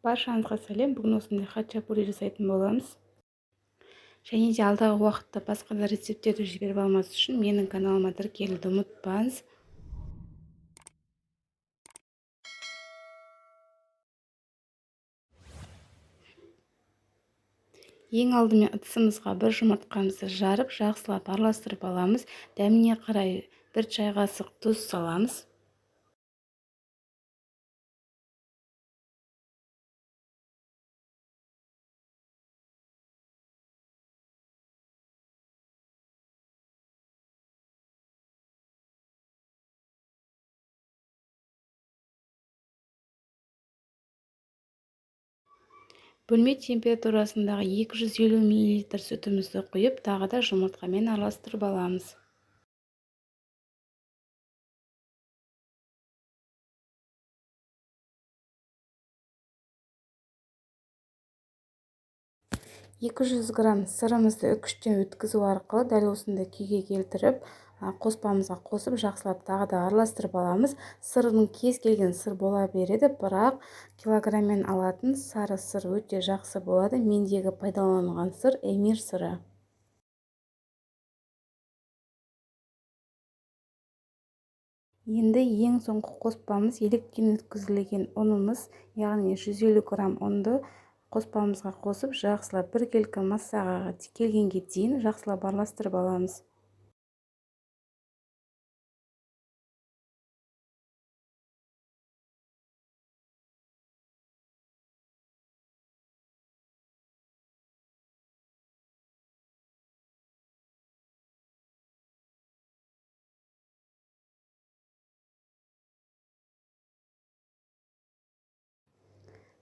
Баршаңызға сәлем. Бүгін осындай хачапури жасайтын боламыз. Және де алдағы уақытта басқа да рецепттерді жіберіп алмас үшін менің каналыма тіркелуді ұмытпаңыз. Ең алдымен ыдысымызға бір жұмыртқамызды жарып, жақсылап араластырып аламыз. Дәміне қарай бір шай қасық тұз саламыз. Бөлме температурасындағы 250 мл сүтімізді құйып, тағы да жұмыртқамен араластырып аламыз. 200 грамм сырымызды үкіштен өткізу арқылы дәл осындай күйге келтіріп, қоспамызға қосып, жақсылап тағы да араластырып аламыз. Сырдың кез келген сыр бола береді, бірақ килограммен алатын сары сыр өте жақсы болады. Мендегі пайдаланылған сыр эмир сыры. Енді ең соңғы қоспамыз електен өткізілген ұнымыз, яғни 150 грамм ұнды қоспамызға қосып, жақсылап біркелкі массаға келгенге дейін жақсылап араластырып аламыз.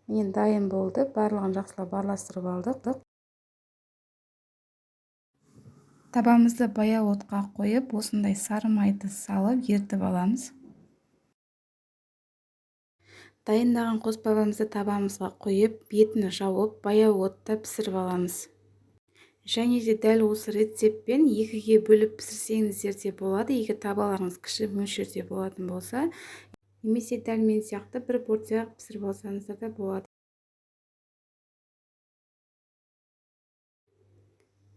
Міне дайын болды. Барлығын жақсылап араластырып алдық. Табамызды баяу отқа қойып, осындай сары майды салып ерітіп аламыз. Дайындаған қоспамызды табамызға құйып, бетін жауып, баяу отта пісіріп аламыз. Және де дәл осы рецептпен екіге бөліп пісірсеңіздер де болады, егер табаларыңыз кіші мөлшерде болатын болса, немесе дәл мен сияқты бір порция пісіріп алсаңыздар да болады.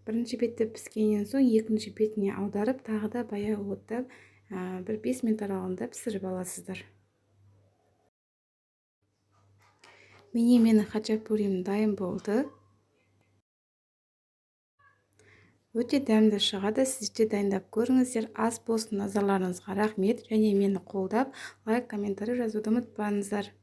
Бірінші бетті піскеннен соң екінші бетіне аударып, тағы да баяу отта бір 5 минут аралығында пісіріп аласыздар. Міне менің хачапурим дайын болды. Өте дәмді шығады, сіздер де дайындап көріңіздер. Ас болсын, назарларыңызға рахмет. Және мені қолдап, лайк, комментарий жазуды ұмытпаңыздар.